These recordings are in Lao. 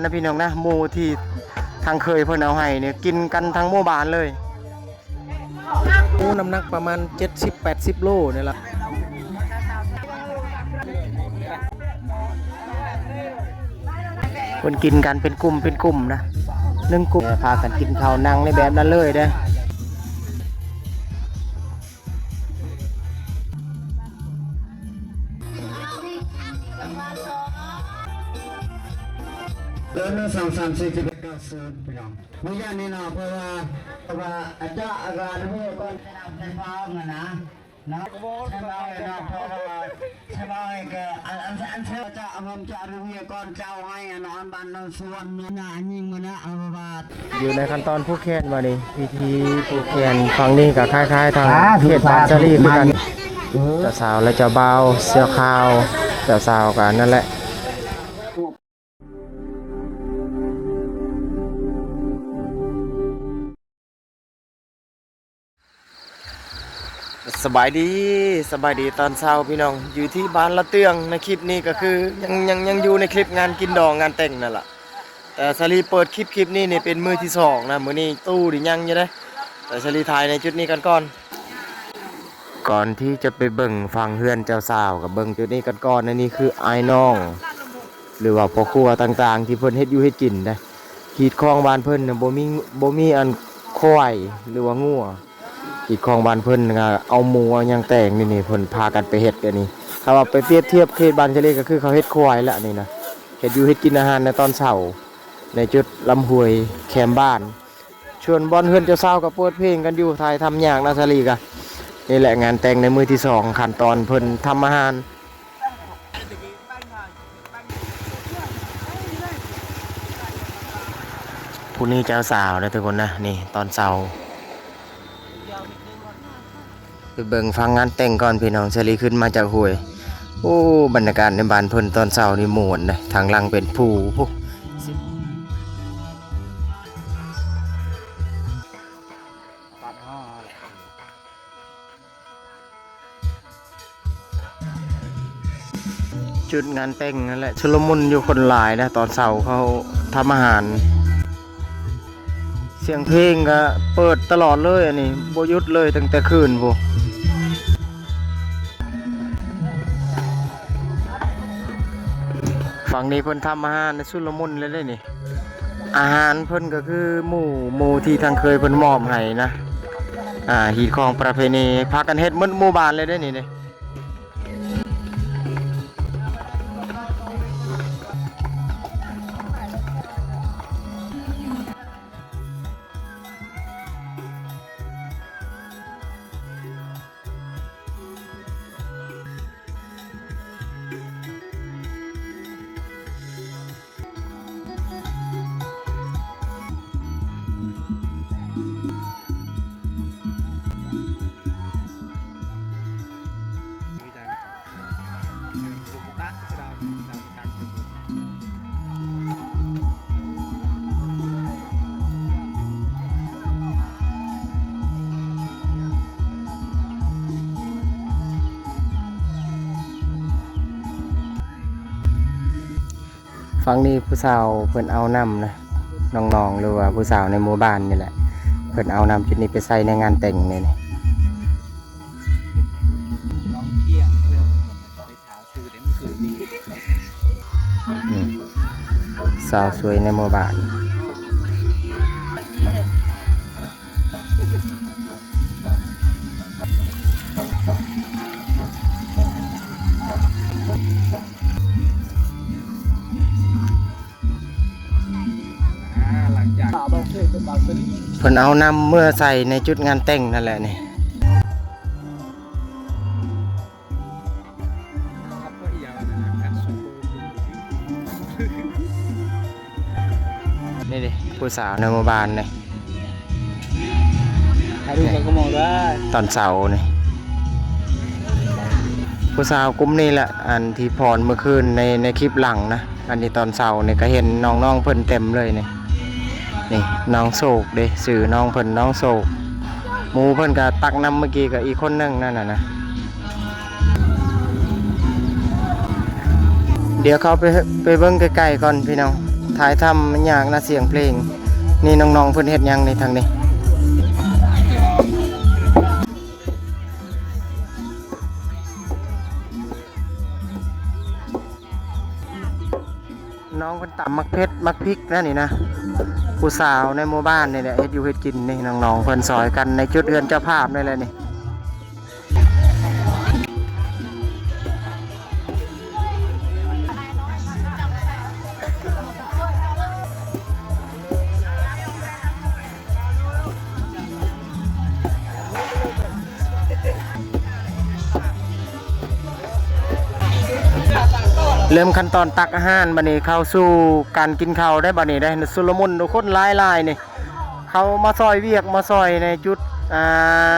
ນະພີ່ນ້ອງນະ ໝູ່ທີ່ທາງເຄີຍເພິ່ນເອົາໃຫ້ນີ້ ກິນກັນທັງໝູ່ບ້ານເລີຍ. ໝູ່ນ້ຳໜັກປະມານເຈັດສິບແປດສິບໂລນີ້ລະ. ເພິ່ນກິນກັນເປັນກຸ່ມເປັນກຸ່ມນະ ໜຶ່ງກຸ່ມ ພາກັນກິນເຂົ້າ ນັ່ງໃນແບບນັ້ນເລີຍເດ້. ເດີນໜຶ່ງ ສອງ ສາມ ສີ່ ສິບເອັດ ເກົ້າ ສູນ ພີ່ນ້ອງ. ມື້ຍາມນີ້ເນາະ ເພາະວ່າ ເພາະວ່າອາຈານອາການເມື່ອກ່ອນໄຟຟ້າຫັ້ນນະ ເນາະ ໃຫ້ມາເນາະ ເພາະວ່າ ໃຫ້ມາກໍ ອັນ ອັນ ອັນເຊີນຈາກ ເຮົາຈະອະນຸຍາດກ່ອນເຈົ້າໃຫ້ ອັນ ອັນ ບ້ານນອນສວນ ນາຍິງມານະ ເອົາວ່າ ຢູ່ໃນຂັ້ນຕອນຜູກແຂນບັດນີ້ ພິທີຜູກແຂນຝັ່ງນີ້ກໍຄ້າຍໆທາງເຂດບ້ານສາລີຄືກັນ. ເຈົ້າສາວ ແລະ ເຈົ້າບ່າວ ເສື້ອຂາວ ເຈົ້າສາວກໍອັນນັ້ນແຫຼະ. ສະບາຍດີ ສະບາຍດີຕອນເຊົ້າພີ່ນ້ອງ ຢູ່ທີ່ບ້ານລະເຕືອງ. ໃນຄລິບນີ້ກໍຄືຍັງ ຍັງ ຍັງຢູ່ໃນຄລິບງານກິນດອງງານແຕ່ງນັ້ນລະ ແຕ່ສາລີເປີດຄລິບ ຄລິບນີ້ນີ້ເປັນມື້ທີສອງນະ. ມື້ນີ້ຕູ້ນີ້ຍັງຢູ່ເດ້ ແຕ່ສາລີຖ່າຍໃນຈຸດນີ້ກັນກ່ອນ. ກ່ອນທີ່ຈະໄປເບິ່ງຝັ່ງເຮືອນເຈົ້າສາວ ກໍເບິ່ງຈຸດນີ້ກັນກ່ອນ. ອັນນີ້ຄືອ້າຍນ້ອງ ຫຼືວ່າພໍ່ຄົວຕ່າງໆ ທີ່ເພິ່ນເຮັດຢູ່ເຮັດກິນເດ້. ຮີດຄອງບ້ານເພິ່ນນະ ບໍ່ມີ ບໍ່ມີອັນຄວາຍ ຫຼືວ່າງົວ. ຮີດຄອງບ້ານເພິ່ນກໍເອົາໝູເອົາຫຍັງແຕ່ງນີ້ ນີ້ເພິ່ນພາກັນໄປເຮັດອັນນີ້. ຖ້າວ່າໄປປຽບທຽບເຂດບ້ານສາລີ ກໍຄືເຂົາເຮັດຄວາຍລະນີ້ນະ ເຮັດຢູ່ເຮັດກິນອາຫານໃນຕອນເຊົ້າ ໃນຈຸດລຳຫ້ວຍແຄມບ້ານ. ສ່ວນບ່ອນເຮືອນເຈົ້າສາວກໍເປີດເພງກັນຢູ່ ຖ່າຍທຳຍາກນະສາລີກະ. ນີ້ແຫຼະງານແຕ່ງໃນມື້ທີສອງ ຂັ້ນຕອນເພິ່ນທຳອາຫານ. ຜູ້ນີ້ເຈົ້າສາວເດີທຸກຄົນນະ ນີ້ຕອນເຊົ້າ. ໄປເບິ່ງຟັງງານແຕ່ງກ່ອນພີ່ນ້ອງ. ສາລີຂຶ້ນມາຈາກຫ້ວຍ. ໂອ້ ບັນຍາກາດໃນບ້ານເພິ່ນຕອນເຊົ້ານີ້ມ່ວນເດ້. ທາງຫຼັງເປັນພູພຸ້ນ. ຈຸດງານແຕ່ງນັ້ນແຫຼະ ຊຸນລະມຸນຢູ່ ຄົນຫຼາຍນະ. ຕອນເຊົ້າເຂົາທຳອາຫານ ສຽງເພງກະເປີດຕະຫຼອດເລີຍ ອັນນີ້ບໍ່ຢຸດເລີຍ ຕັ້ງແຕ່ຄືນພຸ້ນ. ຝັ່ງນີ້ເພິ່ນທຳອາຫານ ຊຸນລະມຸນເລີຍເດ້ນີ້. ອາຫານເພິ່ນກໍຄືໝູ ໝູທີ່ທາງເຄີຍເພິ່ນມອບໃຫ້ນະ. ຮີດຄອງປະເພນີ ພາກັນເຮັດໝົດໝູ່ບ້ານເລີຍເດ້ນີ້. ຝັ່ງນີ້ຜູ້ສາວເພິ່ນເອົານ້ຳນະ ນ້ອງໆ ຫຼືວ່າຜູ້ສາວໃນໝູ່ບ້ານນີ້ແຫຼະ ເພິ່ນເອົານ້ຳຈຸດນີ້ໄປໃສ່ໃນງານແຕ່ງນີ້. ອືມ ສາວສວຍໃນໝູ່ບ້ານ. ເພິ່ນເອົານ້ຳເມືອໃສ່ໃນຈຸດງານແຕ່ງນັ້ນແຫຼະນີ້. ນີ້ເດ້ ຜູ້ສາວໃນໝູ່ບ້ານນີ້ ຖ່າຍຮູບກັນກໍມອງໄດ້ ຕອນເຊົ້ານີ້. ຜູ້ສາວກຸ່ມນີ້ແຫຼະ ອັນທີ່ຟ້ອນເມື່ອຄືນໃນ ໃນຄລິບຫຼັງນະ. ອັນນີ້ຕອນເຊົ້ານີ້ກໍເຫັນນ້ອງໆເພິ່ນເຕັມເລີຍນີ້. ນີ້ນ້ອງໂຊກເດ້ ຊື່ນ້ອງເພິ່ນນ້ອງໂຊກ. ໝູ່ເພິ່ນກໍຕັກນ້ຳເມື່ອກີ້ກໍອີກຄົນໜຶ່ງນັ້ນນະ. ດຽວເຂົ້າໄປ ໄປເບິ່ງໃກ້ໆກ່ອນພີ່ນ້ອງ. ຖ່າຍທຳມັນຍາກນະ ສຽງເພງ. ນີ້ນ້ອງໆເພິ່ນເຮັດຫຍັງນີ້ທາງນີ້? ນ້ອງເພິ່ນຕຳໝາກເຜັດໝາກພິກນະນີ້ນະ. ຜູ້ສາວໃນໝູ່ບ້ານນີ້ແຫຼະເຮັດຢູ່ເຮັດກິນນີ້. ນ້ອງໆເພິ່ນຊ່ອຍກັນໃນຈຸດເຮືອນເຈົ້າພາບນີ້ແຫຼະນີ້. ເລີ່ມຂັ້ນຕອນຕັກອາຫານ ບັດນີ້ເຂົ້າສູ່ການກິນເຂົ້າໄດ້ ບັດນີ້ໄດ້ຊຸນລະມຸນ ຄົນຫຼາຍໆນີ້. ເຂົາມາຊ່ອຍວຽກ ມາຊ່ອຍໃນຈຸດ ອ່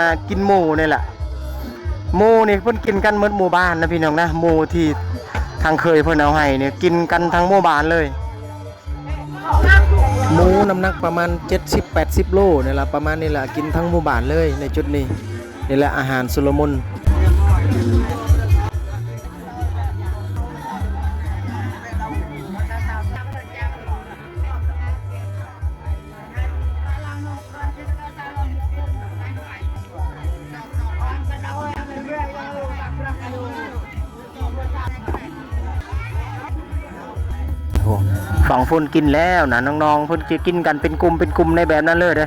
າ ກິນໝູນີ້ແຫຼະ. ໝູນີ້ເພິ່ນກິນກັນໝົດໝູ່ບ້ານນະພີ່ນ້ອງນະ. ໝູທີ່ທາງເຂີຍເພິ່ນເອົາໃຫ້ນີ້ ກິນກັນທັງໝູ່ບ້ານເລີຍ. ໝູນ້ຳໜັກປະມານເຈັດສິບແປດສິບໂລນີ້ລະ ປະມານນີ້ລະ ກິນທັງໝູ່ບ້ານເລີຍໃນຈຸດນີ້. ນີ້ແຫຼະອາຫານຊຸນລະມຸນ. ໂອ້ ບາງຄົນກິນແລ້ວນະ ນ້ອງໆເພິ່ນຈະກິນກັນເປັນກຸ່ມເປັນກຸ່ມໃນແບບນັ້ນເລີຍເດ້.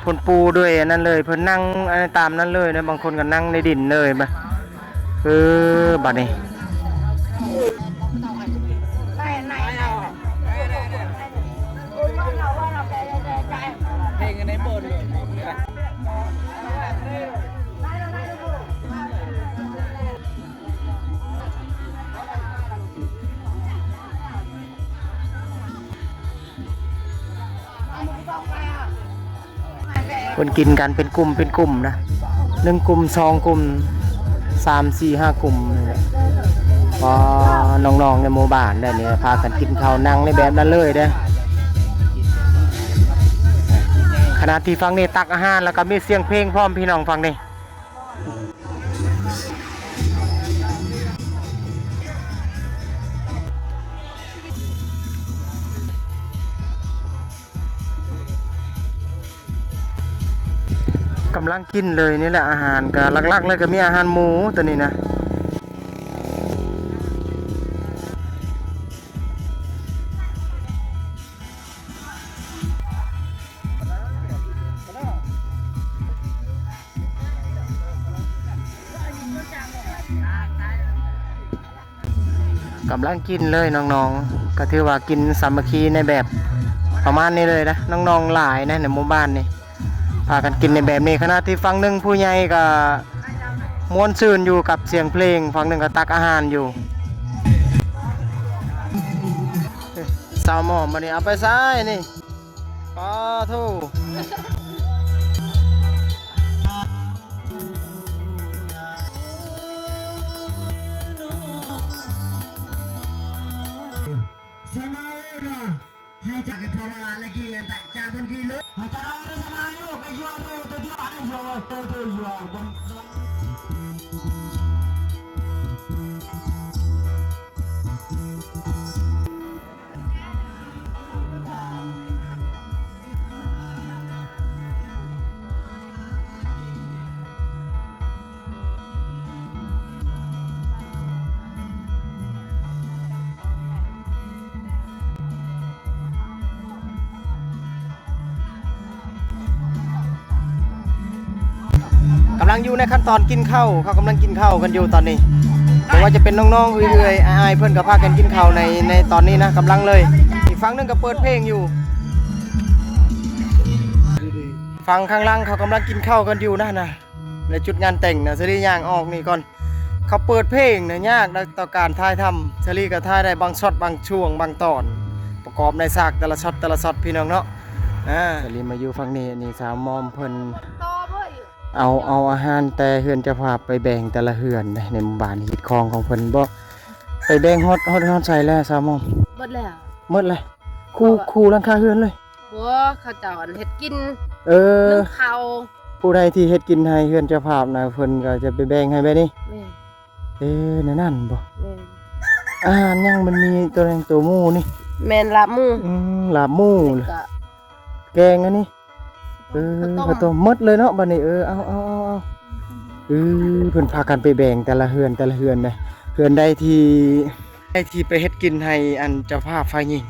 ເພິ່ນປູດ້ວຍອັນນັ້ນເລີຍ ເພິ່ນນັ່ງອັນຕາມນັ້ນເລີຍນະ. ບາງຄົນກໍນັ່ງໃນດິນເລີຍ. ເອີ ບັດນີ້ ເພິ່ນກິນກັນເປັນກຸ່ມເປັນກຸ່ມນະ ໜຶ່ງກຸ່ມ ສອງກຸ່ມ ສາມ ສີ່ ຫ້າກຸ່ມນີ້ແຫຼະ. ອໍ ນ້ອງໆໃນໝູ່ບ້ານໄດ໋ນີ້ ພາກັນກິນເຂົ້າ ນັ່ງໃນແບບນັ້ນເລີຍເດ້. ຂະນະທີ່ຝັ່ງນີ້ຕັກອາຫານ ແລ້ວກໍມີສຽງເພງພ້ອມ ພີ່ນ້ອງຝັ່ງນີ້. ກຳລັງກິນເລີຍນີ້ແຫຼະ ອາຫານກໍຫຼັກໆເລີຍກໍມີອາຫານໝູຕົວນີ້ນະ. ກຳລັງກິນເລີຍນ້ອງໆ ກໍຖືວ່າກິນສາມັກຄີໃນແບບປະມານນີ້ເລີຍນະ. ນ້ອງໆຫຼາຍນະໃນໝູ່ບ້ານນີ້ ພາກັນກິນໃນແບບນີ້. ຂະນະທີ່ຝັ່ງໜຶ່ງຜູ້ໃຫຍ່ກໍມ່ວນຊື່ນຢູ່ກັບສຽງເພງ ຝັ່ງໜຶ່ງກໍຕັກອາຫານຢູ່. ສາວໝອມ ບັດນີ້ເອົາໄປໃສນີ້? ປາໂທ. ກຳລັງຢູ່ໃນຂັ້ນຕອນກິນເຂົ້າ ເຂົາກຳລັງກິນເຂົ້າກັນຢູ່ຕອນນີ້. ບໍ່ວ່າຈະເປັນນ້ອງໆ ເອື້ອຍໆ ອ້າຍໆ ເພິ່ນກໍພາກັນກິນເຂົ້າໃນ ໃນຕອນນີ້ນະ ກຳລັງເລີຍ. ອີກຝັ່ງໜຶ່ງກໍເປີດເພງຢູ່. ຝັ່ງຂ້າງຫຼັງເຂົາກຳລັງກິນເຂົ້າກັນຢູ່ນະ ນະ ໃນຈຸດງານແຕ່ງນະ. ສາລີຍ່າງອອກນີ້ກ່ອນ. ເຂົາເປີດເພງນະ ຍາກນະຕໍ່ການຖ່າຍທຳ. ສາລີກໍຖ່າຍໄດ້ບາງຊັອດ ບາງຊ່ວງ ບາງຕອນ ປະກອບໃນສາກແຕ່ລະຊັອດ ແຕ່ລະຊັອດ ພີ່ນ້ອງເນາະ. ອາ ສາລີມາຢູ່ຝັ່ງນີ້ ອັນນີ້ສາວມອມເພິ່ນເອົາ ເອົາອາຫານແຕ່ເຮືອນເຈົ້າພາບໄປແບ່ງແຕ່ລະເຮືອນໃນໝູ່ບ້ານຮີດຄອງຂອງເພິ່ນ. ບໍ່ ໄປແບ່ງຮອດ ຮອດ ຮອດໃສແລ້ວສາວມອມ? ໝົດແລ້ວ ໝົດແລ້ວ. ເຂົາ ຄູ່ ຄູ່ຫຼັງຄາເຮືອນເລີຍ. ບໍ່ ເຂົາເຈົ້າອັນເຮັດກິນ ເອີ ໜຶ້ງເຂົ້າ ຜູ້ໃດທີ່ເຮັດກິນໃຫ້ເຮືອນເຈົ້າພາບນະ ເພິ່ນກໍຈະໄປແບ່ງໃຫ້ແບບນີ້. ແມ່ນ. ເອີ ແນວນັ້ນບໍ່? ແມ່ນ. ອາຫານຫຍັງມັນມີຕົວແດງໂຕໝູນີ້? ແມ່ນລາບໝູ. ອືມ ລາບໝູ ແລ້ວກໍແກງອັນນີ້. ເອີ ເຂົ້າຕົ້ມ ເຂົ້າຕົ້ມໝົດເລີຍເນາະບັດນີ້. ເອີ ເອົາໆໆໆ ເອີ ເພິ່ນພາກັນໄປແບ່ງແຕ່ລະເຮືອນ ແຕ່ລະເຮືອນເດ້. ເຮືອນໃດທີ່ ໃດທີ່ໄປເຮັດກິນໃຫ້ອັນເຈົ້າພາບຝ່າຍຍິງ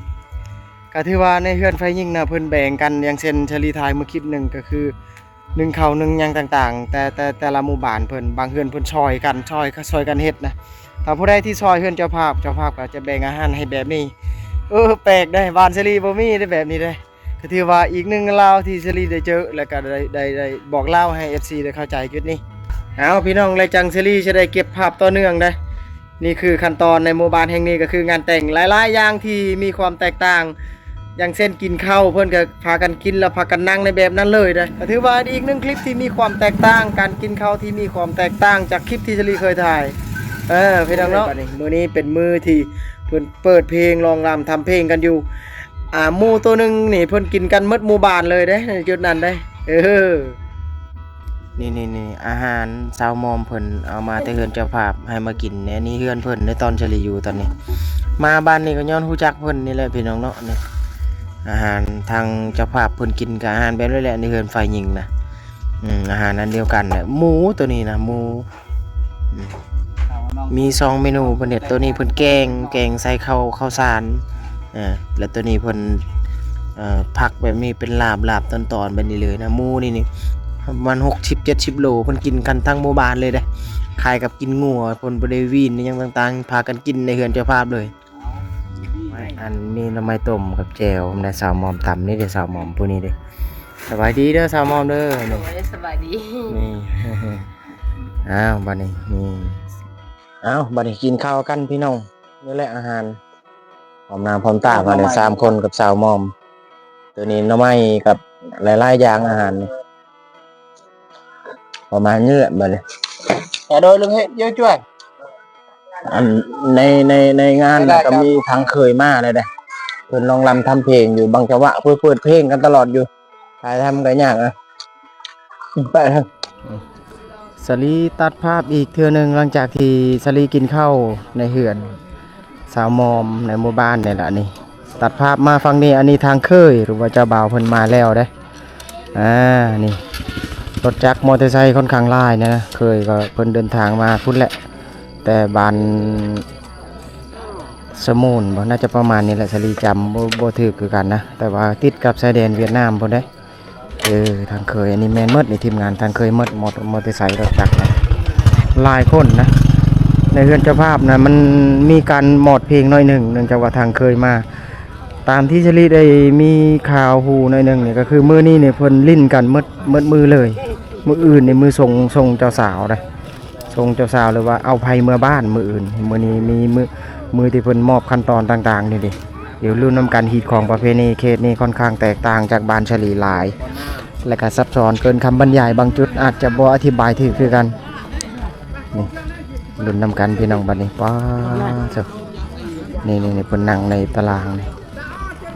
ກໍຖືວ່າໃນເຮືອນຝ່າຍຍິງນະ ເພິ່ນແບ່ງກັນ. ຢ່າງເຊັ່ນ ສາລີຖ່າຍມື້ຄລິບໜຶ່ງ ກໍຄື ໜຶ້ງເຂົ້າໜຶ້ງຫຍັງຕ່າງໆ ແຕ່ ແຕ່ ແຕ່ລະໝູ່ບ້ານເພິ່ນ ບາງເຮືອນເພິ່ນຊ່ອຍກັນ ຊ່ອຍ ຊ່ອຍກັນເຮັດນະ. ຖ້າຜູ້ໃດທີ່ຊ່ອຍເຮືອນເຈົ້າພາບ ເຈົ້າພາບກໍຈະແບ່ງອາຫານໃຫ້ແບບນີ້. ເອີ ແປກເດ້ ບ້ານສາລີບໍ່ມີເດ້ແບບນີ້ເດ້. ກໍຖືວ່າອີກໜຶ່ງລາວທີ່ສາລີໄດ້ເຈີ ແລ້ວກໍໄດ້ ໄດ້ ໄດ້ບອກລາວໃຫ້ເອັຟຊີໄດ້ເຂົ້າໃຈຈຸດນີ້. ເອົາ ພີ່ນ້ອງ ແລະ ຈັ່ງສາລີຈະໄດ້ເກັບພາບຕໍ່ເນື່ອງເດ້. ນີ້ຄືຂັ້ນຕອນໃນໝູ່ບ້ານແຫ່ງນີ້ ກໍຄືງານແຕ່ງ ຫຼາຍໆຢ່າງທີ່ມີຄວາມແຕກຕ່າງ. ຢ່າງເຊັ່ນ ກິນເຂົ້າ ເພິ່ນກໍພາກັນກິນ ແລ້ວພາກັນນັ່ງໃນແບບນັ້ນເລີຍເດ້. ກໍຖືວ່າອີກໜຶ່ງຄລິບທີ່ມີຄວາມແຕກຕ່າງ ການກິນເຂົ້າທີ່ມີຄວາມແຕກຕ່າງຈາກຄລິບທີ່ສາລີເຄີຍຖ່າຍ. ເອີ ພີ່ນ້ອງເນາະ ມື້ນີ້ເປັນມື້ທີ່ເພິ່ນເປີດເພງ ຮ້ອງລຳທຳເພງກັນຢູ່. ອ່າ ໝູ່ໂຕໜຶ່ງນີ້ ເພິ່ນກິນກັນໝົດໝູ່ບ້ານເລີຍເດ້ ໃນຈຸດນັ້ນເດ້. ເອີ ນີ້ໆໆ ອາຫານຊາວມອມເພິ່ນເອົາມາແຕ່ເຮືອນເຈົ້າພາບໃຫ້ມາກິນ. ແນວນີ້ເຮືອນເພິ່ນໃນຕອນສາລີຢູ່ຕອນນີ້ ມາບ້ານນີ້ກໍຍ້ອນຮູ້ຈັກເພິ່ນນີ້ແຫຼະ ພີ່ນ້ອງເນາະ. ນີ້ອາຫານທາງເຈົ້າພາບເພິ່ນກິນ ກໍອາຫານແບບນີ້ແຫຼະ ໃນເຮືອນຝ່າຍຍິງນະ. ອືມ ອາຫານອັນດຽວກັນແຫຼະ ໝູໂຕນີ້ນະ ໝູ. ອືມ ມີສອງເມນູເພິ່ນເຮັດ. ໂຕນີ້ເພິ່ນແກງ ແກງໃສ່ເຂົ້າ ເຂົ້າສານ ເອີ ແລ້ວໂຕນີ້ເພິ່ນ ເອີ ພັກແບບນີ້ເປັນລາບ ລາບຕອນໆແບບນີ້ເລີຍນະ. ໝູນີ້ນີ້ປະມານຫົກສິບເຈັດສິບໂລ ເພິ່ນກິນກັນທັງໝູ່ບ້ານເລີຍເດ້. ຄ້າຍກັບກິນງົວ ເພິ່ນບໍ່ໄດ້ຫວີນອີ່ຫຍັງຕ່າງໆ ພາກັນກິນໃນເຮືອນເຈົ້າພາບເລີຍ. ອັນມີໜໍ່ໄມ້ຕົ້ມກັບແຈ່ວນະ ສາວມອມຕຳນີ້ເດ້ ສາວມອມຜູ້ນີ້ເດ້. ສະບາຍດີເດີສາວມອມເດີ. ໂດຍ ສະບາຍດີ. ນີ້ ອ້າວ ບັດນີ້ ນີ້ ອ້າວ ບັດນີ້ກິນເຂົ້າກັນພີ່ນ້ອງ. ນີ້ແຫຼະອາຫານ ພ້ອມໜ້າພ້ອມຕາກັນ ສາມຄົນກັບສາວມອມ. ໂຕນີ້ໜໍ່ໄມ້ກັບຫຼາຍໆຢ່າງອາຫານ ປະມານນີ້ແຫຼະບັດນີ້. ແຕ່ໂດຍເລື່ອງເຮັດເຍອະຈ້ວຍ ອັນໃນ ໃນ ໃນງານກໍມີທາງເຄີຍມາແລ້ວເດ້. ເພິ່ນຮ້ອງລຳທຳເພງຢູ່ ບາງຈັງຫວະເພິ່ນເປີດເພງກັນຕະຫຼອດຢູ່. ຖ່າຍທຳກໍຍາກນະ ໄປ. ສາລີຕັດພາບອີກເທື່ອໜຶ່ງ ຫຼັງຈາກທີ່ສາລີກິນເຂົ້າໃນເຮືອນ ຊາວມອມໃນໝູ່ບ້ານນີ້ລະນີ້. ຕັດພາບມາຝັ່ງນີ້ ອັນນີ້ທາງເຂີຍ ຫຼືວ່າເຈົ້າບ່າວເພິ່ນມາແລ້ວເດ້. ອ່າ ນີ້ ລົດຈັກມໍເຕີໄຊຂ້ອນຂ້າງຫຼາຍນະ. ເຂີຍກໍເພິ່ນເດີນທາງມາພຸ້ນແຫຼະ ແຕ່ບ້ານສະໝູນບໍ ໜ້າຈະປະມານນີ້ແຫຼະ ສາລີຈຳບໍ່ ບໍ່ຖືກຄືກັນນະ ແຕ່ວ່າຕິດກັບຊາຍແດນຫວຽດນາມພຸ້ນເດ້. ເອີ ທາງເຂີຍ ອັນນີ້ແມ່ນໝົດນີ້ ທີມງານທາງເຂີຍໝົດ ມໍ ມໍເຕີໄຊ ລົດຈັກນະ ຫຼາຍຄົນນະ. ໃນເຮືອນເຈົ້າພາບນະ ມັນມີການມອດເພງໜ້ອຍໜຶ່ງ ເນື່ອງຈາກວ່າທາງເຂີຍມາ. ຕາມທີ່ສາລີໄດ້ມີຂ່າວຮູ້ໜ້ອຍໜຶ່ງນີ້ ກໍຄືມື້ນີ້ນີ້ເພິ່ນຫຼິ້ນກັນໝົດ ໝົດມື້ເລີຍ. ມື້ອື່ນນີ້ມື້ສົ່ງ ສົ່ງເຈົ້າສາວເດ້. ສົ່ງເຈົ້າສາວ ຫຼືວ່າເອົາໃຜເມືອບ້ານມື້ອື່ນ. ມື້ນີ້ມີມື້ ມື້ທີ່ເພິ່ນມອບຂັ້ນຕອນຕ່າງໆນີ້ເດ້. ດຽວລຸ້ນນຳກັນ. ຮີດຄອງປະເພນີເຂດນີ້ຄ່ອນຂ້າງແຕກຕ່າງຈາກບ້ານສາລີຫຼາຍ ແລະກະຊັບຊ້ອນເກີນຄຳບັນຍາຍ. ບາງຈຸດອາດຈະບໍ່ອະທິບາຍຖືກຄືກັນ. ນີ້ ລຸ້ນນຳກັນພີ່ນ້ອງບັດນີ້. ປ້າ ໂທ້ ນີ້ໆໆ ເພິ່ນນັ່ງໃນຕາລາງນີ້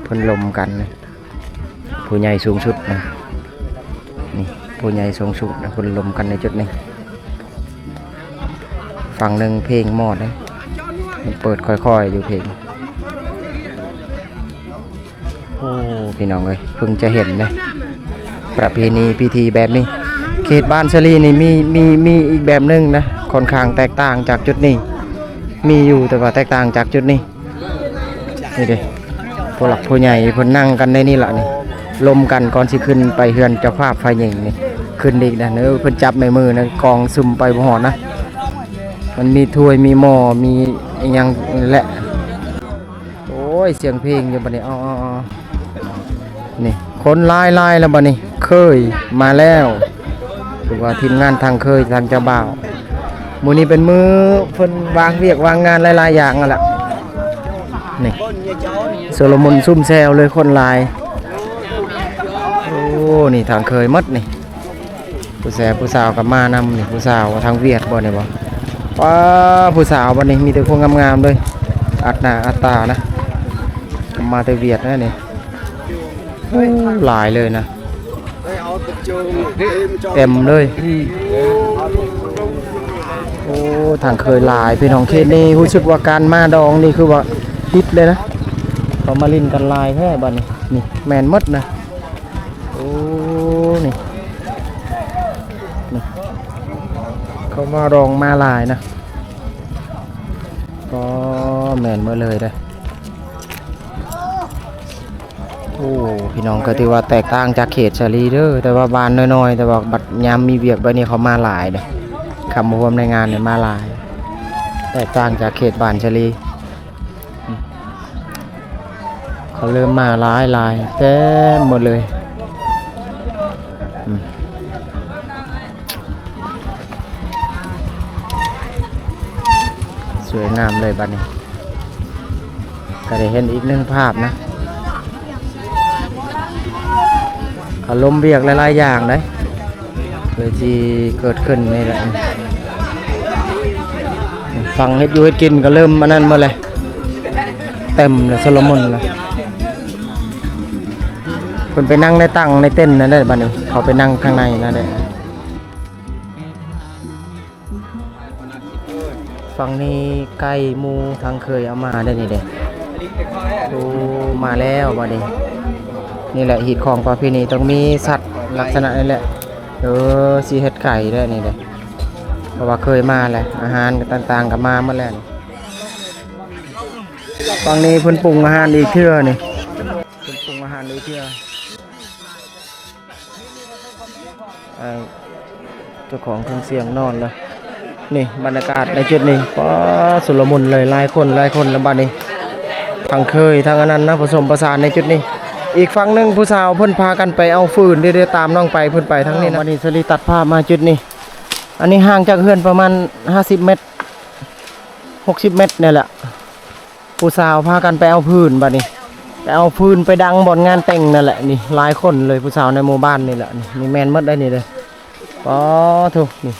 ເພິ່ນລົມກັນນີ້. ຜູ້ໃຫຍ່ສູງສຸດນະ ນີ້ ຜູ້ໃຫຍ່ສູງສຸດນະ ເພິ່ນລົມກັນໃນຈຸດນີ້. ຝັ່ງໜຶ່ງເພງມອດເດ້ ເປີດຄ່ອຍໆຢູ່ເພງ. ໂອ້ ພີ່ນ້ອງເອີຍ ເພິ່ງຈະເຫັນເດ້ ປະເພນີພິທີແບບນີ້. ເຂດບ້ານສາລີນີ້ມີ ມີ ມີອີກແບບໜຶ່ງນະ ຄ່ອນຂ້າງແຕກຕ່າງຈາກຈຸດນີ້. ມີຢູ່ ແຕ່ວ່າແຕກຕ່າງຈາກຈຸດນີ້. ນີ້ເດ້ ຜູ້ຫຼັກຜູ້ໃຫຍ່ເພິ່ນນັ່ງກັນໃນນີ້ລະນີ້ ລົມກັນກ່ອນຊິຂຶ້ນໄປເຮືອນເຈົ້າພາບຝ່າຍຍິງນີ້. ຂຶ້ນອີກນະ ເອີ ເພິ່ນຈັບໃນມືນະ ກອງຊຸມໄປບໍ່ຮອດນະ. ມັນມີຖ້ວຍ ມີໝໍ້ ມີອີ່ຫຍັງແຫຼະ. ໂອ້ຍ ສຽງເພງຢູ່ບັດນີ້. ເອົາໆໆ ນີ້ ຄົນຫຼາຍໆແລ້ວບັດນີ້ ເຂີຍມາແລ້ວ. ຖືວ່າທີມງານທາງເຂີຍ ທາງເຈົ້າບ່າວ ມື້ນີ້ເປັນມື້ເພິ່ນວາງວຽກວາງງານຫຼາຍໆຢ່າງຫັ້ນລະ. ນີ້ ໂຊໂລມົນຊຸມແຊວເລີຍ ຄົນຫຼາຍ. ໂອ້ ນີ້ທາງເຂີຍໝົດນີ້. ຜູ້ແຊ ຜູ້ສາວກໍມານຳນີ້ ຜູ້ສາວທາງຫວຽດບໍ່ນີ້ບໍ່. ປ້າ ຜູ້ສາວບັດນີ້ມີແຕ່ຄົນງາມໆເລີຍ ອັດໜ້າອັດຕານະ. ມາແຕ່ຫວຽດນະນີ້. ໂອ້ ຫຼາຍເລີຍນະ ເຕັມເລີຍ. ໂອ້ ທາງເຂີຍຫຼາຍພີ່ນ້ອງ. ເຂດນີ້ຮູ້ສຶກວ່າການມາດອງນີ້ຄືວ່າຮິດເລີຍນະ. ເຂົາມາຫຼິ້ນກັນຫຼາຍແທ້ບັດນີ້. ນີ້ແມ່ນໝົດນະ. ໂອ້ ນີ້ ນີ້ ເຂົາມາລອງມາຫຼາຍນະ. ກໍແມ່ນໝົດເລີຍເດ້. ໂອ້ ພີ່ນ້ອງ ກໍຖືວ່າແຕກຕ່າງຈາກເຂດສາລີເດີ, ແຕ່ວ່າບ້ານນ້ອຍໆ ແຕ່ວ່າບັດຍາມມີວຽກແບບນີ້ເຂົາມາຫຼາຍເດ້. ຄຳຮວມໃນງານນີ້ມາຫຼາຍ ແຕກຕ່າງຈາກເຂດບ້ານສາລີ. ເຂົາເລີ່ມມາຫຼາຍໆ ເຕັມໝົດເລີຍ. ອືມ ສວຍງາມເລີຍບັດນີ້. ກໍໄດ້ເຫັນອີກໜຶ່ງພາບນະ ອາລົມວຽກຫຼາຍໆຢ່າງເດ້ ເລີຍທີ່ເກີດຂຶ້ນນີ້ແຫຼະ. ຝັ່ງເຮັດຢູ່ເຮັດກິນກໍເລີ່ມອັນນັ້ນໝົດແລ້ວ ເຕັມແລ້ວ ຊຸນລະມຸນແລ້ວ. ເພິ່ນໄປນັ່ງໃນຕັ່ງໃນເຕັນນັ້ນແຫຼະ ບັດນີ້ເຂົາໄປນັ່ງຂ້າງໃນນັ້ນແຫຼະ. ຝັ່ງນີ້ໄກ່ໝູທາງເຄີຍເອົາມາໄດ້ນີ້ເດ້. ໂອ້ ມາແລ້ວບັດນີ້. ນີ້ແຫຼະ ຮີດຄອງປະເພນີ ຕ້ອງມີສັດລັກສະນະນີ້ແຫຼະ. ເອີ ຊິເຮັດໄກ່ແລ້ວນີ້ເດ້ ເພາະວ່າເຄີຍມາແລ້ວ ອາຫານຕ່າງໆກໍມາໝົດແລ້ວ. ຝັ່ງນີ້ເພິ່ນປຸງອາຫານອີກເທື່ອນີ້ ເພິ່ນປຸງອາຫານອີກເທື່ອ. ອ້າຍເຈົ້າຂອງເຄື່ອງສຽງນອນແລ້ວ. ນີ້ບັນຍາກາດໃນຈຸດນີ້ ປ້າ ຊຸນລະມຸນເລີຍ ຫຼາຍຄົນ ຫຼາຍຄົນແລ້ວບັດນີ້ ທັງເຄີຍທັງອັນນັ້ນນະ ປະສົມປະສານໃນຈຸດນີ້. ອີກຝັ່ງໜຶ່ງຜູ້ສາວເພິ່ນພາກັນໄປເອົາຟືນເດ້ ຕາມນ້ອງໄປ ເພິ່ນໄປທາງນີ້ນະ. ບັດນີ້ສາລີຕັດພາບມາຈຸດນີ້ ອັນນີ້ຫ່າງຈາກເຮືອນປະມານຫ້າສິບແມັດ ຫົກສິບແມັດນີ້ແຫຼະ. ຜູ້ສາວພາກັນໄປເອົາຟືນບັດນີ້ ໄປເອົາຟືນໄປດັງບ່ອນງານແຕ່ງນັ້ນແຫຼະ. ນີ້ຫຼາຍຄົນເລີຍ ຜູ້ສາວໃນໝູ່ບ້ານນີ້ແຫຼະ. ນີ້ ນີ້ແມ່ນໝົດໄດ໋ນີ້ເດີ. ປາໂທ້ ນີ້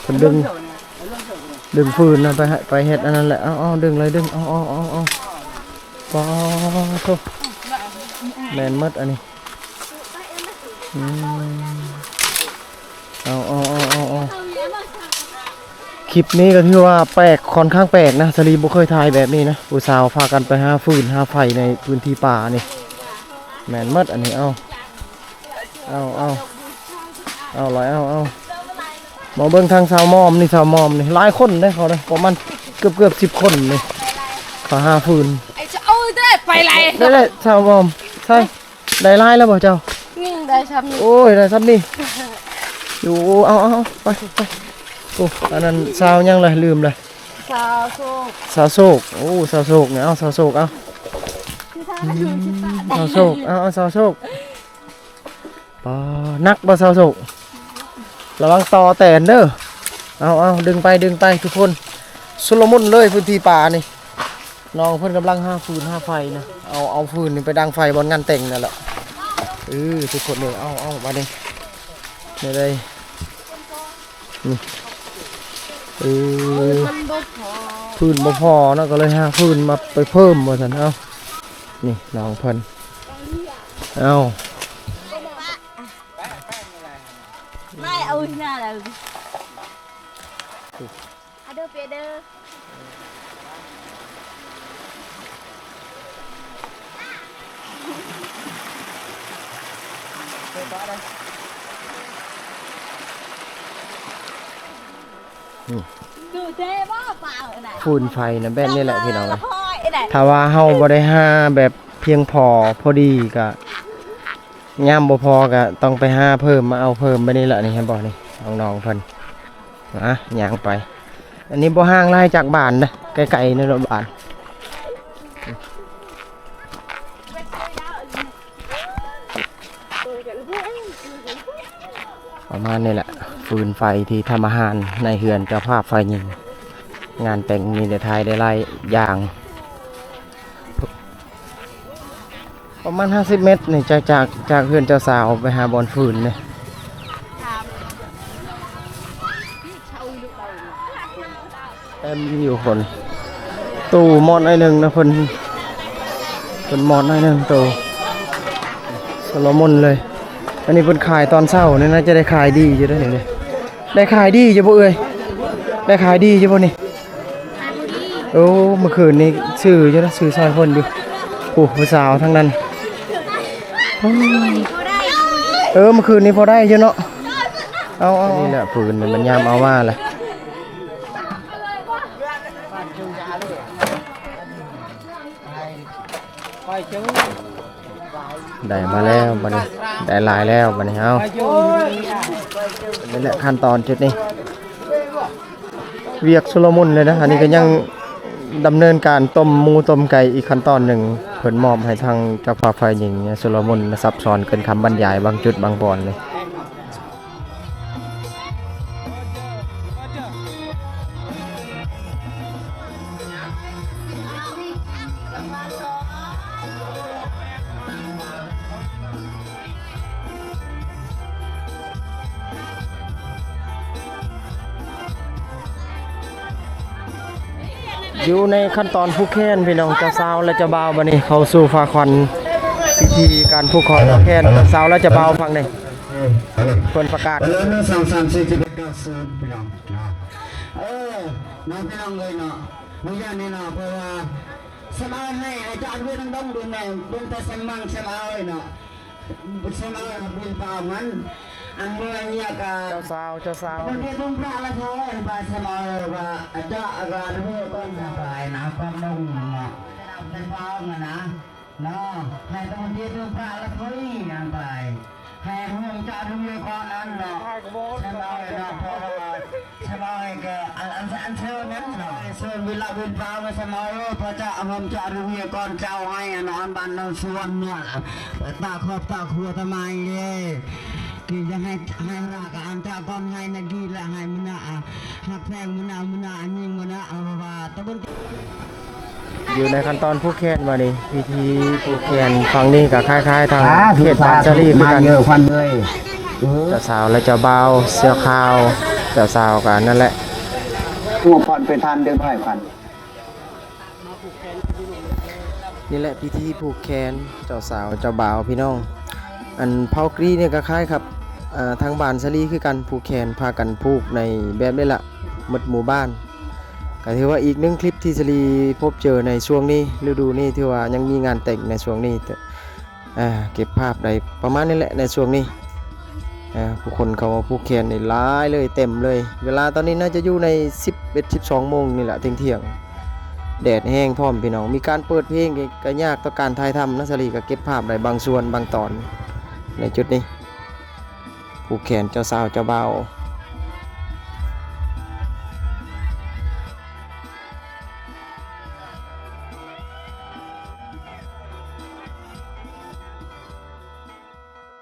ເພິ່ນດຶງ ດຶງຟືນນະ ໄປໃຫ້ ໄປເຮັດອັນນັ້ນແຫຼະ. ເອົາ ເອົາ ດຶງເລີຍ ດຶງ ເອົາ ເອົາ ເອົາ ເອົາ ປາໂທ້ ແມ່ນໝົດອັນນີ້. ອືມ ເອົາ ເອົາ ເອົາ ເອົາ ເອົາ ຄລິບນີ້ກໍຖືວ່າແປກ ຄ່ອນຂ້າງແປກນະ ສາລີບໍ່ເຄີຍຖ່າຍແບບນີ້ນະ ຜູ້ສາວພາກັນໄປຫາຟືນຫາໄຟໃນພື້ນທີ່ປ່ານີ້. ແມ່ນໝົດອັນນີ້. ເອົາ ເອົາ ເອົາ ເອົາຫຼາຍ ເອົາ ເອົາ ມາເບິ່ງທາງສາວມອມນີ້ ສາວມອມນີ້ຫຼາຍຄົນເດ້ ເຂົາເດ້ ປະມານເກືອບໆສິບຄົນນີ້ ເຂົາຫາຟືນ. ໄອ້ເຈົ້າ ເອົາເດີ ໄປໄຫຼ ໄດ້ ໄດ້ ສາວມອມ ໃຊ່ ໄດ້ຫຼາຍແລ້ວບໍ່ເຈົ້າ? ນີ້ໄດ້ຊ່ຳນີ້. ໂອ້ຍ ໄດ້ຊ່ຳນີ້ຢູ່. ເອົາ ເອົາ ເອົາ ໄປ ໄປ. ໂອ້ ອັນນັ້ນສາວຫຍັງລະ ລືມລະ. ສາວໂຊກ ສາວໂຊກ. ໂອ້ ສາວໂຊກນີ້ ເອົາ ສາວໂຊກ ເອົາ ອືມ ສາວໂຊກ ເອົາ ເອົາ ສາວໂຊກ. ປາ ໜັກບໍ່ສາວໂຊກ? ລະວັງຕໍ່ແຕນເດີ. ເອົາ ເອົາ ດຶງໄປ ດຶງໄປທຸກຄົນ. ຊຸນລະມຸນເລີຍພື້ນທີ່ປ່ານີ້. ນ້ອງເພິ່ນກຳລັງຫາຟືນຫາໄຟນະ ເອົາ ເອົາຟືນນີ້ໄປດັງໄຟບ່ອນງານແຕ່ງນັ້ນແຫຼະ. ເອີ ທຸກຄົນເດີ ເອົາ ເອົາ ບາດນີ້ ແນວໃດ ນີ້ ເອີ ຟືນມັນບໍ່ພໍ ຟືນບໍ່ພໍເນາະ ກໍເລີຍຫາຟືນມາໄປເພີ່ມວ່າຊັ້ນ. ເອົາ ນີ້ນ້ອງເພິ່ນ ເອົາ ອືມ ຟືນໄຟນະ ແບບນີ້ແຫຼະພີ່ນ້ອງ. ຖ້າວ່າເຮົາບໍ່ໄດ້ຫາແບບພຽງພໍ ພໍດີ ກະ ຍາມບໍ່ພໍກະຕ້ອງໄປຫາເພີ່ມ ມາເອົາເພີ່ມແບບນີ້ແຫຼະ. ນີ້ເຫັນບໍ່ ນີ້ນ້ອງໆເພິ່ນ ອ່ະ ຍ່າງໄປ. ອັນນີ້ບໍ່ຫ່າງຫຼາຍຈາກບ້ານເດ້ ໃກ້ໆນີ້ລະບ້ານ. ປະມານນີ້ແຫຼະ ຟືນໄຟທີ່ທຳອາຫານໃນເຮືອນເຈົ້າພາບຝ່າຍຍິງ. ງານແຕ່ງມີໄດ້ຖ່າຍໄດ້ຫຼາຍຢ່າງ. ປະມານຫ້າສິບແມັດນີ້ ຈາກ ຈາກ ຈາກເຮືອນເຈົ້າສາວໄປຫາບ່ອນຟືນນີ້. ເຕັມຢູ່ຄົນ. ຕູ້ມອດໜ້ອຍໜຶ່ງນະ ເພິ່ນ ເພິ່ນມອດໜ້ອຍໜຶ່ງ ຕູ້ໂຊໂລມົນເລີຍ. ອັນນີ້ເພິ່ນຂາຍຕອນເຊົ້ານີ້ ໜ້າຈະໄດ້ຂາຍດີຢູ່ເດ້ນີ້. ໄດ້ຂາຍດີຢູ່ບໍ່ເອື້ອຍ? ໄດ້ຂາຍດີຢູ່ບໍ່ນີ້? ໂອ້ ມື້ຄືນນີ້ຊື້ຢູ່ນະ ຊື້ຊ່ອຍເພິ່ນຢູ່. ຜູ້ ຜູ້ສາວທາງນັ້ນ ເອີ ມື້ຄືນນີ້ພໍໄດ້ຢູ່ເນາະ ເອົາໆ ນີ້ແຫຼະ ຟືນມັນຍາມເອົາມາແຫຼະ. ໄດ້ມາແລ້ວບັດນີ້ ໄດ້ຫຼາຍແລ້ວບັດນີ້ ເອົາ ນີ້ແຫຼະຂັ້ນຕອນຈຸດນີ້ ວຽກຊຸລະມຸນເລີຍນະ. ອັນນີ້ກໍຍັງດຳເນີນການຕົ້ມໝູຕົ້ມໄກ່ອີກຂັ້ນຕອນໜຶ່ງ ເພິ່ນມອບໃຫ້ທາງເຈົ້າພາບຝ່າຍຍິງ ຊຸລະມຸນຊັບຊ້ອນເກີນຄຳບັນຍາຍ ບາງຈຸດບາງບ່ອນເລີຍ. ຢູ່ໃນຂັ້ນຕອນຜູກແຂນພີ່ນ້ອງ ເຈົ້າສາວ ແລະ ເຈົ້າບ່າວ ບັດນີ້ເຂົ້າສູ່ພາຂວັນ ພິທີການຜູກຂອນຜູກແຂນ ເຈົ້າສາວ ແລະ ເຈົ້າບ່າວ ຟັງເດ້ ເພິ່ນປະກາດ ເອີ ໜຶ່ງ ສອງ ສາມ ສີ່ ເຈັດ ແປດ ເກົ້າ ສິບ ພີ່ນ້ອງເນາະ ເອີ ເນາະ ພີ່ນ້ອງເອີຍເນາະ ມື້ຍາມນີ້ເນາະ ເພາະວ່າ ສະມາວໃຫ້ອາຈານເວຍນຳດົງເບິ່ງແດ່ ເບິ່ງແຕ່ສະມັງສະມາວເນາະ ສະມາວເປັນປາມັນ ອັນເມື່ອຍຽກະ ເຈົ້າສາວ ເຈົ້າສາວ ເພິ່ນເປັນພະລະທອຍ ບາດສະມາວວ່າອາຈານກະເວຍກ່ອນສະບາຍນະ ຄວາມລົງເນາະ ເປັນປາມັນນະ ເນາະ ໃຫ້ຕົນເທດພະລະທອຍນຳໄປ ໃຫ້ຮ່ວມຈາດເຮືອກ່ອນນັ້ນເນາະ ສະບາຍເນາະ ເພາະວ່າສະບາຍກໍອັນ ອັນ ອັນເຊີນນັ້ນເນາະ ເຊີນວິລະວິນຟ້າມາສະບາຍ ພະຈາຮ່ວມຈາດເຮືອກ່ອນເຈົ້າ ໃຫ້ອັນ ອັນບ້ານເຮົາສວນເນາະ ຕາຄອບຕາຄົວຕາມາຍເດ້ ກິນຢາໃຫ້ ໃຫ້ລາກະອັນຈາກ່ອນ ໃຫ້ນະກີລະໃຫ້ມະນະ ຮັກແພງມະນະ ມະນະຍິງມະນະ ເອົາວ່າຕະບຸນ ຢູ່ໃນຂັ້ນຕອນຜູກແຂນບາດນີ້ ພິທີຜູກແຂນຄັ້ງນີ້ກໍຄ້າຍໆທາງເຂດບ້ານສາລີຄືກັນ ເຈົ້າສາວ ແລະ ເຈົ້າບ່າວ ເສື້ອຂາວ ເຈົ້າສາວກໍອັນນັ້ນແຫຼະ ຫົວພັນໄປທານເດີ ໃຫ້ພັນ ນີ້ແຫຼະພິທີຜູກແຂນເຈົ້າສາວເຈົ້າບ່າວພີ່ນ້ອງ ອັນເຜົ່າກຣີນີ້ກໍຄ້າຍກັບ ເອີ ທາງບ້ານສາລີຄືກັນ ຜູກແຂນ ພາກັນຜູກໃນແບບນີ້ລະ ໝົດໝູ່ບ້ານ. ກໍຖືວ່າອີກໜຶ່ງຄລິບທີ່ສາລີພົບເຈີໃນຊ່ວງນີ້ ລະດູນີ້ ຖືວ່າຍັງມີງານແຕ່ງໃນຊ່ວງນີ້ ອ່າ ເກັບພາບໄດ້ປະມານນີ້ແຫຼະໃນຊ່ວງນີ້ ອ່າ ຜູ້ຄົນເຂົ້າມາຜູກແຂນນີ້ຫຼາຍເລີຍ ເຕັມເລີຍ ເວລາຕອນນີ້ໜ້າຈະຢູ່ໃນສິບເອັດ ສິບສອງໂມງນີ້ແຫຼະ ທ່ຽງໆ ແດດແຮງພ້ອມພີ່ນ້ອງ ມີການເປີດເພງ ກໍ ກໍຍາກຕໍ່ການຖ່າຍທຳນະ ສາລີກໍເກັບພາບໄດ້ບາງສ່ວນບາງຕອນໃນຈຸດນີ້. ຜູກແຂນເຈົ້າສາວເຈົ້າບ່າວ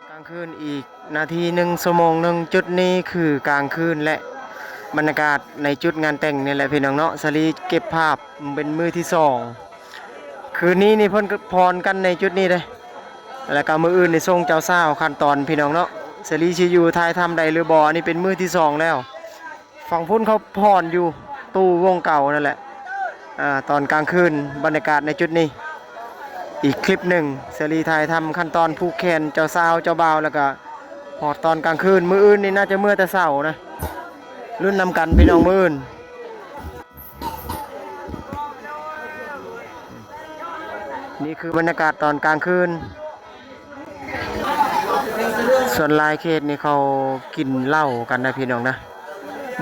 ກາງຄືນອີກນາທີໜຶ່ງ ຊົ່ວໂມງໜຶ່ງ ຈຸດນີ້ຄືກາງຄືນ ແລະ ບັນຍາກາດໃນຈຸດງານແຕ່ງນີ້ແຫຼະພີ່ນ້ອງເນາະ ສາລີເກັບພາບເປັນມື້ທີສອງ ຄືນນີ້ນີ້ເພິ່ນກໍຟ້ອນກັນໃນຈຸດນີ້ເດ້ ແລ້ວກໍມື້ອື່ນນີ້ສົ່ງເຈົ້າສາວຂັ້ນຕອນພີ່ນ້ອງເນາະ ສາລີຊິຢູ່ຖ່າຍທຳໄດ້ຫຼືບໍ່ ອັນນີ້ເປັນມື້ທີສອງແລ້ວ ຝັ່ງພຸ້ນເຂົາຟ້ອນຢູ່ຕູ້ວົງເກົ່ານັ້ນແຫຼະ ອ່າ ຕອນກາງຄືນບັນຍາກາດໃນຈຸດນີ້ ອີກຄລິບໜຶ່ງ ສາລີຖ່າຍທຳຂັ້ນຕອນຜູກແຂນເຈົ້າສາວເຈົ້າບ່າວ ແລ້ວກໍຮອດຕອນກາງຄືນ ມື້ອື່ນນີ້ໜ້າຈະເມືອແຕ່ເຊົ້ານະ ລຸ້ນນຳກັນພີ່ນ້ອງມື້ອື່ນ. ນີ້ຄືບັນຍາກາດຕອນກາງຄືນ ສ່ວນຫຼາຍເຂດນີ້ເຂົາກິນເຫຼົ້າກັນນະພີ່ນ້ອງນະ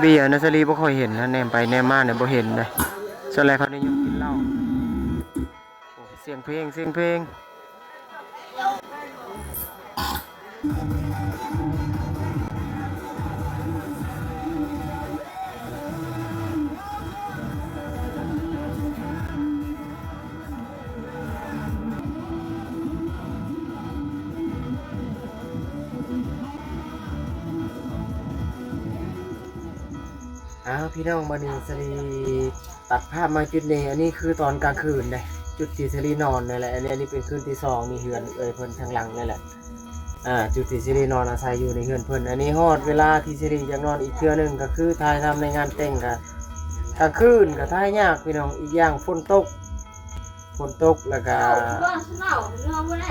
ເບຍນະ ສາລີບໍ່ຄ່ອຍເຫັນນະ ແນມໄປແນມມານີ້ບໍ່ເຫັນນະ ສ່ວນຫຼາຍເຂົານິຍົມກິນເຫຼົ້າ. ໂອ້ ສຽງເພງ ສຽງເພງ. ອ້າວ ພີ່ນ້ອງ ບັດນີ້ສາລີຕັດພາບມາຈຸດນີ້ ອັນນີ້ຄືຕອນກາງຄືນເດ້ ຈຸດທີ່ສາລີນອນນັ້ນແຫຼະ ອັນນີ້ ອັນນີ້ເປັນຄືນທີສອງ ນີ້ເຮືອນເອື້ອຍເພິ່ນທາງຫຼັງນີ້ແຫຼະ ອ່າ ຈຸດທີ່ສາລີນອນອາໄສຢູ່ໃນເຮືອນເພິ່ນ ອັນນີ້ຮອດເວລາທີ່ສາລີຢາກນອນອີກເທື່ອໜຶ່ງ ກໍຄືຖ່າຍທຳໃນງານແຕ່ງ ກໍກາງຄືນກໍຖ່າຍຍາກ ພີ່ນ້ອງ ອີກຢ່າງຝົນຕົກ ຝົນຕົກ ແລ້ວກະ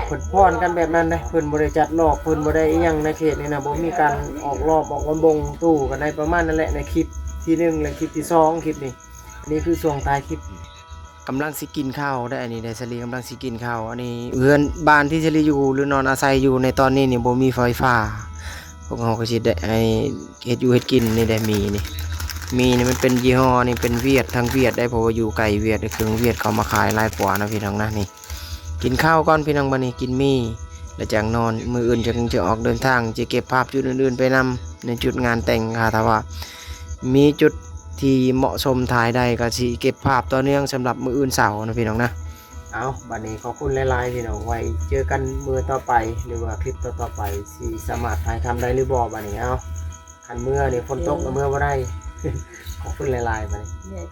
ເພິ່ນຟ້ອນກັນແບບນັ້ນເດ້ ເພິ່ນບໍ່ໄດ້ຈັດລອບ ເພິ່ນບໍ່ໄດ້ອີ່ຫຍັງໃນເຂດນີ້ນະ ບໍ່ມີການອອກລອບອອກລຳວົງຕູ້ກັນໃນປະມານນັ້ນແຫຼະ ໃນຄລິບທີໜຶ່ງ ແລະ ຄລິບທີສອງ ຄລິບນີ້ ນີ້ຄືຊ່ວງທ້າຍຄລິບ ກຳລັງຊິກິນເຂົ້າໄດ໋ ອັນນີ້ໄດ໋ ສາລີກຳລັງຊິກິນເຂົ້າ. ອັນນີ້ເຮືອນບ້ານທີ່ສາລີຢູ່ ຫຼື ນອນອາໄສຢູ່ໃນຕອນນີ້ນີ້ ບໍ່ມີໄຟຟ້າ. ພວກເຮົາກໍຊິໄດ້ ໄອ້ ເຮັດຢູ່ເຮັດກິນນີ້ໄດ໋ ໝີ່ນີ້. ໝີ່ນີ້ມັນເປັນຍີ່ຫໍ້ນີ້ ເປັນຫວຽດ ທາງຫວຽດໄດ໋ ເພາະວ່າຢູ່ໃກ້ຫວຽດ ເຄື່ອງຫວຽດເຂົາມາຂາຍຫຼາຍກວ່າເນາະ ພີ່ນ້ອງນະ. ນີ້ ກິນເຂົ້າກ່ອນ ພີ່ນ້ອງ. ບັດນີ້ກິນໝີ່ ແລ້ວຈັ່ງນອນ. ມື້ອື່ນຈຶ່ງຈະອອກເດີນທາງ ຈະເກັບພາບຈຸດອື່ນໆໄປນຳ ໃນຈຸດງານແຕ່ງ. ຖ້າວ່າມີຈຸດທີ່ເໝາະສົມຖ່າຍໄດ້ ກໍຊິເກັບພາບຕໍ່ເນື່ອງສຳລັບມື້ອື່ນເຊົ້ານະ ພີ່ນ້ອງນະ. ເອົາ ບັດນີ້ຂອບຄຸນຫຼາຍໆ ພີ່ນ້ອງ. ໄວ້ເຈີກັນມື້ຕໍ່ໄປ ຫຼືວ່າຄລິບຕໍ່ໆໄປ ຊິສາມາດຖ່າຍທຳໄດ້ຫຼືບໍ່ບັດນີ້. ເອົາ ຄັນເມື່ອນີ້ຝົນຕົກກໍເມື່ອບໍ່ໄດ້. ຂອບຄຸນຫຼາຍໆ ບັດນີ້.